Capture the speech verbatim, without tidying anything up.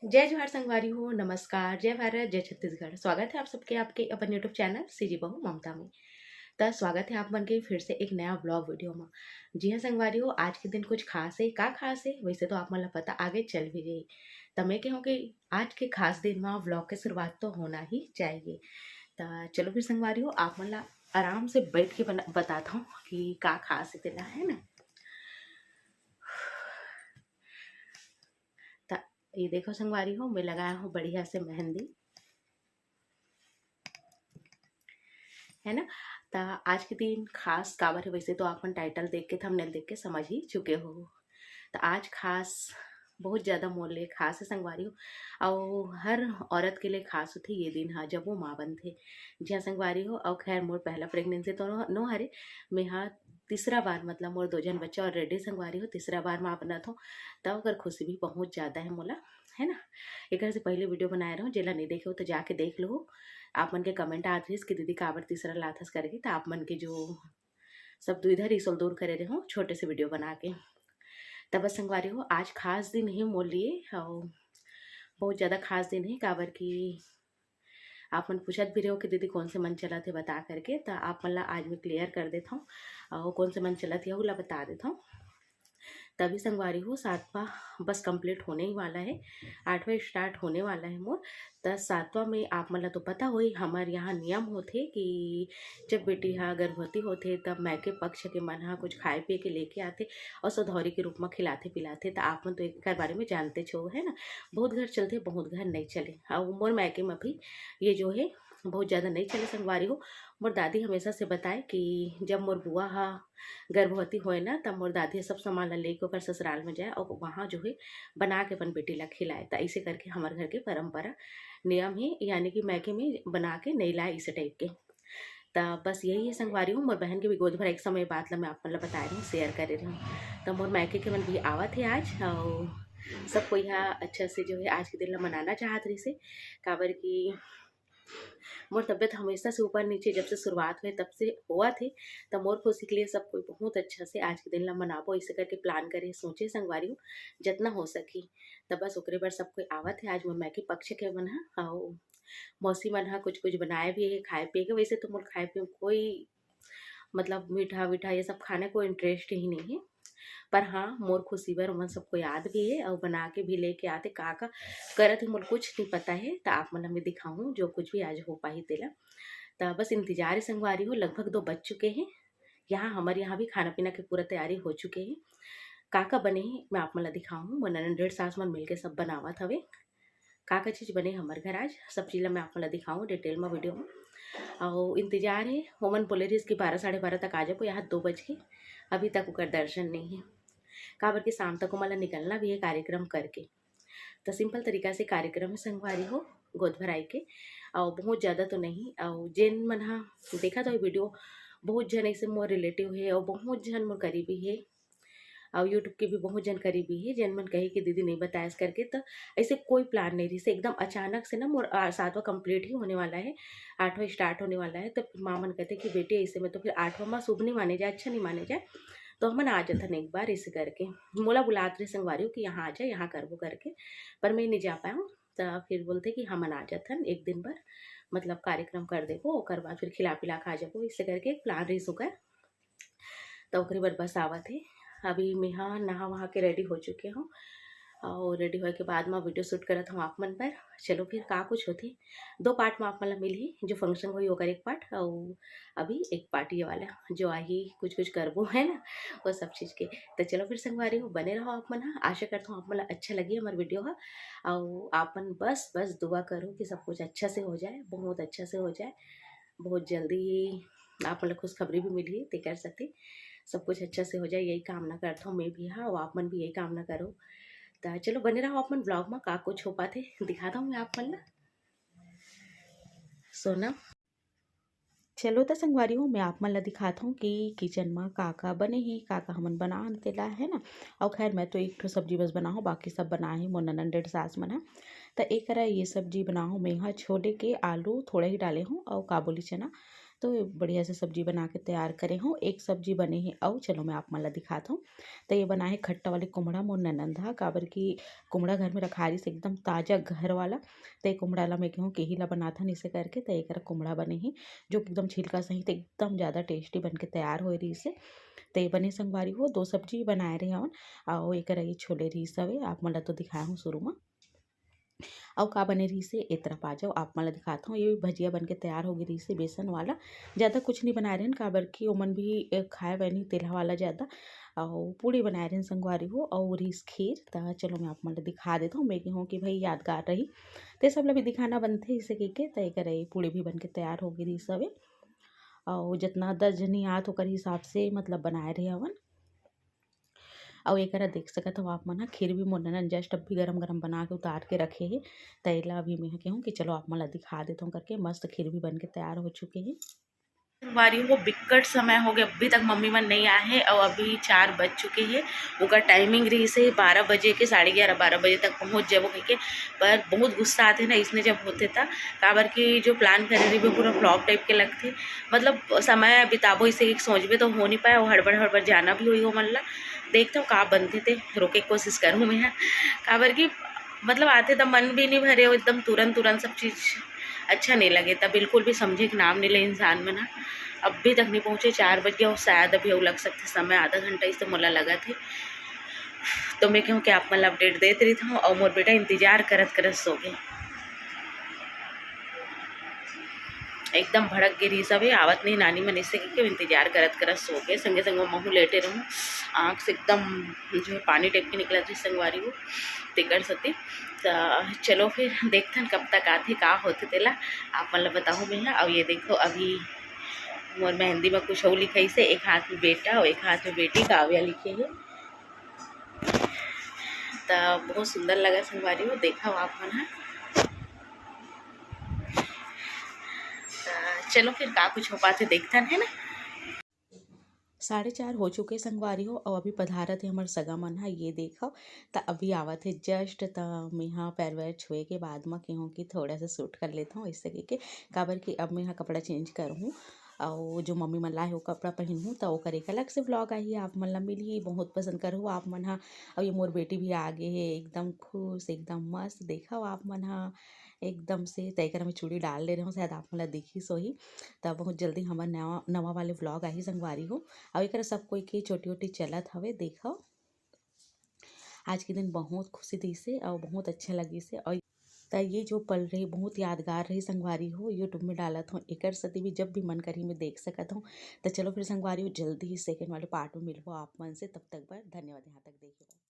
जय जोहार संगवारी हो, नमस्कार, जय भारत, जय छत्तीसगढ़। स्वागत है आप सबके आपके अपन YouTube चैनल सीजी बहू ममता में। त स्वागत है आप मन के फिर से एक नया व्लॉग वीडियो में। जी हाँ संगवारी हो, आज के दिन कुछ खास है। का खास है वैसे तो आप मन ला पता आगे चल भी जाई। त मैं कहूँ कि आज के खास दिन में व्लॉग के शुरुआत तो होना ही चाहिए। त चलो फिर संगवारी हो, आप मन ला आराम से बैठ के बना, बताता हूँ कि का खास है तेला, है ना। त ये देखो संगवारी हो, मैं लगाया हूँ बढ़िया से मेहंदी, है ना। त आज के दिन खास काबर है वैसे तो आप मन टाइटल देख के, थंबनेल देख के समझ ही चुके हो। त आज खास, बहुत ज़्यादा मोर लिए खास है संगवारी हो। अउ हर औरत के लिए खास होथे ये दिन हा, जब वो माँ बनथे। जी हाँ संगवारी हो, अउ खैर मोर पहला प्रेगनेंसी तो नो, नो हरे, मैं हा तीसरा बार, मतलब मोर दो झन बच्चा already संगवारी हो, तीसरा बार माँ बनत हो, त ओकर खुशी भी बहुत ज़्यादा है मोला, है ना। एकर से पहले वीडियो बनाए रहूँ, जेला नहीं देखे हो तो जाके देख लो। आप मन के कमेंट आत रहिस कि दीदी काबर तीसरा लाथस करके, त आप मन के जो सब दुविधा रिस ओला दूर करे रहूँ छोटे से वीडियो बना के। त बस संगवारी हो, आज खास दिन है मोर लिए, अउ बहुत ज़्यादा खास दिन है, काबर कि आप मन पूछत भी रहो कि दीदी कौन से मन चलत है बता करके, त आप मन ला आज मैं क्लियर कर देत हूँ, अउ कौन से मन चलत है ओला बता देत हूँ। तभी संगवारी हो, सातवां बस कंप्लीट होने ही वाला है, आठवां स्टार्ट होने वाला है मोर। त सातवां में आप मन ला तो पता होही, हमर यहाँ नियम होथे कि जब बेटी हा गर्भवती होथे तब मायके पक्ष के मन हा कुछ खाए पिए के लेके आथे और सधौरी के रूप में खिलाथे पिलाथे। त आप मन तो एकर बारे में जानते छो, है ना, बहुत घर चलथे, बहुत घर नहीं चले। और मोर मायके में भी ये जो है बहुत ज़्यादा नहीं चले संगवारी हो। मोर दादी हमेशा से बताए कि जब मोर बुआ हा गर्भवती होए ना, तब मोर दादी सब सामान ला लेके ओकर ससुराल में जाए और वहाँ जो है बना के अपन बेटी ला खिलाए। त ऐसे करके हमर घर के परंपरा नियम है, यानी कि मायके में बना के नहीं लाए, इस टाइप के। त बस यही है संगवारी हो, मोर बहन के भी गोद भराई के समय बात ला मैं आप मन ला बताए रहूँ, शेयर करे रहूँ। त मोर मायके के मन भी आवत है आज, और सब कोई हा अच्छा से जो है आज के दिन ला मनाना चाहत रहिसे, काबर कि मोर तबियत हमेशा से ऊपर नीचे जब से शुरुआत हुए तब से होवत हे। त मोर खुशी के लिए सब कोई बहुत अच्छा से आज के दिन ला मनाबो, ऐसे करके प्लान करे सोचे संगवारी हो, जितना हो सकी। त बस ओकरे बर सब कोई आवत हे आज मोर मायके पक्ष के मन ह, अउ मौसी मन ह कुछ कुछ बनाए भी हे खाए पिए के। वैसे तो मोर खाए पिए में कोई, मतलब, मीठा वीठा ये सब खाने को इंटरेस्ट ही नहीं है, पर हाँ, मोर खुशी बर ओमन सबको याद भी है और बना के भी लेके आते। का का करत है मोर कुछ नहीं पता है, तो आप मन ला मैं दिखाऊँ जो कुछ भी आज हो पाही तेला। तो बस इंतजार है संगवारी हो, लगभग दो बज चुके हैं। यहाँ हमारे यहाँ भी खाना पीना के पूरा तैयारी हो चुके हैं। का का बने हैं मैं आप मन ला दिखाऊँ। मोर ननद डेढ़ सास मन मिलके सब बनावत हवे। का का चीज बने हमर घर आज, सब चीज ला मैं आप मन ला दिखाऊँ डिटेल में वीडियो में। और इंतजार है, ओमन बोले रहिस कि बारह साढ़े बारह तक आ जाबो, यहाँ दो बज के अभी तक ओकर दर्शन नहीं है, काबर कि शाम तक ओमन ला निकलना भी है कार्यक्रम करके। तो सिंपल तरीका से कार्यक्रम है संगवारी हो, गोद भराई के, और बहुत ज़्यादा तो नहीं। और जेन मन हा देखा तो वीडियो, बहुत जन ऐसे मोर रिलेटिव है और बहुत जन मोर करीबी है, और YouTube के भी बहुत जन करीबी है, जेन मन कहे कि दीदी नहीं बतायस करके। तो ऐसे कोई प्लान नहीं रहिस, एकदम अचानक से ना मोर, आ, सातवां कंप्लीट ही होने वाला है, आठवां स्टार्ट होने वाला है। तो फिर माँ मन कहते कि बेटी, ऐसे में तो फिर आठवां माह शुभ नहीं माने जाए, अच्छा नहीं माने जाए, तो हमन आ जाथन एक बार, ऐसे करके मोला बुलात रहे संगवारी हो कि यहाँ आ जा, यहाँ करबो करके, पर मैं नहीं जा पाया हूँ। तो फिर बोलते कि हमन आ जाथन एक दिन बर, मतलब कार्यक्रम कर देबो, ओकर बाद फिर खिला पिला के आ जाबो, ऐसे करके एक प्लान रहिस ओकर। तो ओकरे बर बस आवत हे। अभी मेहा नहा वहा के रेडी हो चुके हूँ, और रेडी होए के बाद मैं वीडियो शूट करत हूँ आप मन पर। चलो फिर का कुछ होथे, दो पार्ट में आप मन ला मिलही, जो फंक्शन होही ओकर एक पार्ट, और अभी एक पार्ट ये वाला जो आही, कुछ कुछ करबो है ना, वो सब चीज़ के। तो चलो फिर संगवारी हो, बने रहो आप मन हा। आशा करता हूँ आप मन ला अच्छा लगी हमार वीडियो हा, और आप मन बस बस दुआ करो कि सब कुछ अच्छा से हो जाए, बहुत अच्छा से हो जाए, बहुत जल्दी ही आप मन ला खुशखबरी भी मिलही, तेकर सेती सब कुछ अच्छा से हो जाए, यही कामना करत हूँ मैं भी हा, और आप मन भी यही कामना करो। त चलो बने रहो आप मन व्लॉग में, का कुछ हो पाथे दिखाता हूँ मैं आप मन ला। सोना, चलो त संगवारी हो, मैं आप मन ला दिखात हूँ कि किचन में का का बने हे, का का हमन बनान तेला, है ना। और खैर मैं तो एक ठो सब्जी बस बनाहूँ, बाकी सब बनाए हे मोर ननद डेढ़ सास मन ह। त एकरा ये सब्जी बनाहूँ मैं हा, छोले के आलू थोड़ा ही डाले हूँ और काबुली चना तो बढ़िया से सब्जी बना के तैयार करे हूँ। एक सब्जी बने हे अउ चलो मैं आप मन ला दिखात हूँ। तो ये बना हे खट्टा वाली कुमड़ा मोर ननंद हा, काबर कि कुमड़ा घर में रखा रहिस एकदम ताजा घर वाला। तो ये कुमड़ा ला मैं कहूँ केही ला बनाथन इसे करके, तो ये करा कुमड़ा बने हे जो एकदम छिलका सहित एकदम ज़्यादा टेस्टी बन के तैयार होए रहिस हे। तो ये बने संगवारी हो, दो सब्जी बनाए रहे हवन, अउ ये करा ये छोले रहिस हवे, आप मन ला तो दिखाए हूँ शुरू में। अउ का बने रहिस हे, ए तरफ आ जाओ, आप मन ला दिखात हूँ। ये भजिया बन के तैयार हो गे रहिस हे बेसन वाला। ज़्यादा कुछ नहीं बनाए रहेन, काबर कि ओमन भी, ए, खाए वाए नहीं तेलहा वाला ज़्यादा। अउ पूड़ी बनाए रहेन संगवारी हो, अउ रहिस खीर। त चलो मैं आप मन ला दिखा देत हूँ। मैं कहूँ कि भाई यादगार रही, ते सब ला भी दिखाना बनथे इसे कहिके। त एकर ये पूड़ी भी बन के तैयार हो गे रहिस हवे। अउ जितना दस जनी आत ओकर हिसाब से मतलब बनाए रहे हवन। अउ एकरा देख सकत हव आप मन ह, खीर भी मोर ननद just अभी गरम गरम बना के उतार के रखे हे। त एला अभी मैं ह कहूँ कि चलो आप मन ला दिखा देत हूँ करके, मस्त खीर भी बन के तैयार हो चुके हे। संगवारी हो, बिक्कट समय हो गए, अभी तक मम्मी मन नहीं आए हे अउ अभी चार बज चुके हे। ओकर टाइमिंग रहिस हे बारह बजे के, साढ़े ग्यारह बारह बजे तक पहुँच जाबो कहिके, पर बहुत गुस्सा आथे ना इसने जब होथे त, काबर कि जो प्लान करे रहिबे पूरा फ्लॉप टाइप के लगथे। मतलब समय बिताबो इसे एक सोचबे तो हो नहीं पाए, अउ हड़बड़ हड़बड़ जाना भी होई ओमन ला। देखथव का बनथे ते, रोके के कोशिश करूँ मैं ह, काबर कि मतलब आथे त मन भी नहीं भरे, अउ एकदम तुरंत तुरंत सब चीज़ अच्छा नहीं लगे, त बिल्कुल भी समझे के नाम नहीं ले इंसान मन ह। अभी तक नहीं पहुँचे, चार बज गया, अउ शायद अभी अउ लग सकथे समय, आधा घंटा इस तो मोला लगत हे। तो मैं कहूँ कि आप मन ला अपडेट देत रहिथव, अउ मोर बेटा इंतजार करत करत सो गे। एकदम भड़क गे रहिस हवे, आवत नहीं नानी मन, इसे कहिके इंतजार करत करत सो गे। संगे संग महूँ लेटे रहूँ, आँख से एकदम जो है पानी टाइप के निकलत रहिस संगवारी हो, तेकर सेती। त चलो फिर देखथन कब तक आथे, का होथे तेला आप मन ला बताहूँ मैं ह। अउ ये देखो अभी मोर मेहंदी में कुछ अउ लिखाइस हे, एक हाथ में बेटा अउ एक हाथ में बेटी काव्या लिखे हे। त बहुत सुंदर लगा संगवारी हो, देखव आप मन ह। त चलो फिर का कुछ हो पाथे देखथन, है ना। साढ़े चार हो चुके संगवारी हो, अउ अभी पधारत हे हमर सगा मन ह, ये देखव। त अभी आवत हे just, त मेहा पैर वैर छुए के बाद म केहूँ कि थोड़ा सा शूट कर लेत हूँ, इससे कहिके, काबर कि अब मेहा कपड़ा चेंज करहूँ, अउ जो मम्मी मन लाए हे वो कपड़ा पहिनहूँ, त ओकर एक अलग से व्लॉग आही, आप मन ला मिलही, बहुत पसंद करहू आप मन ह। अउ ये मोर बेटी भी आ गे हे, एकदम खुश, एकदम मस्त, देखव आप मन ह। एकदम से, त एकर में चूड़ी डाल ले रहे हूँ, शायद आप मन ला दिखिस होही। त बहुत जल्दी हमर नवा, नवा वाले व्लॉग आही संगवारी हो। अउ एकर सब कोई के चोटी ओटी चलत हवे, देखव। आज के दिन बहुत खुशी दिस हे अउ बहुत अच्छा लगिस हे। अउ त ये जो पल रही बहुत यादगार रही संगवारी हो, YouTube में डालत हूँ, एकर सेती भी जब भी मन करही मैं देख सकत हूँ। त चलो फिर संगवारी हो, जल्दी ही सेकंड वाले पार्ट में मिलबो आप मन से, तब तक बर धन्यवाद यहाँ तक देखे बर।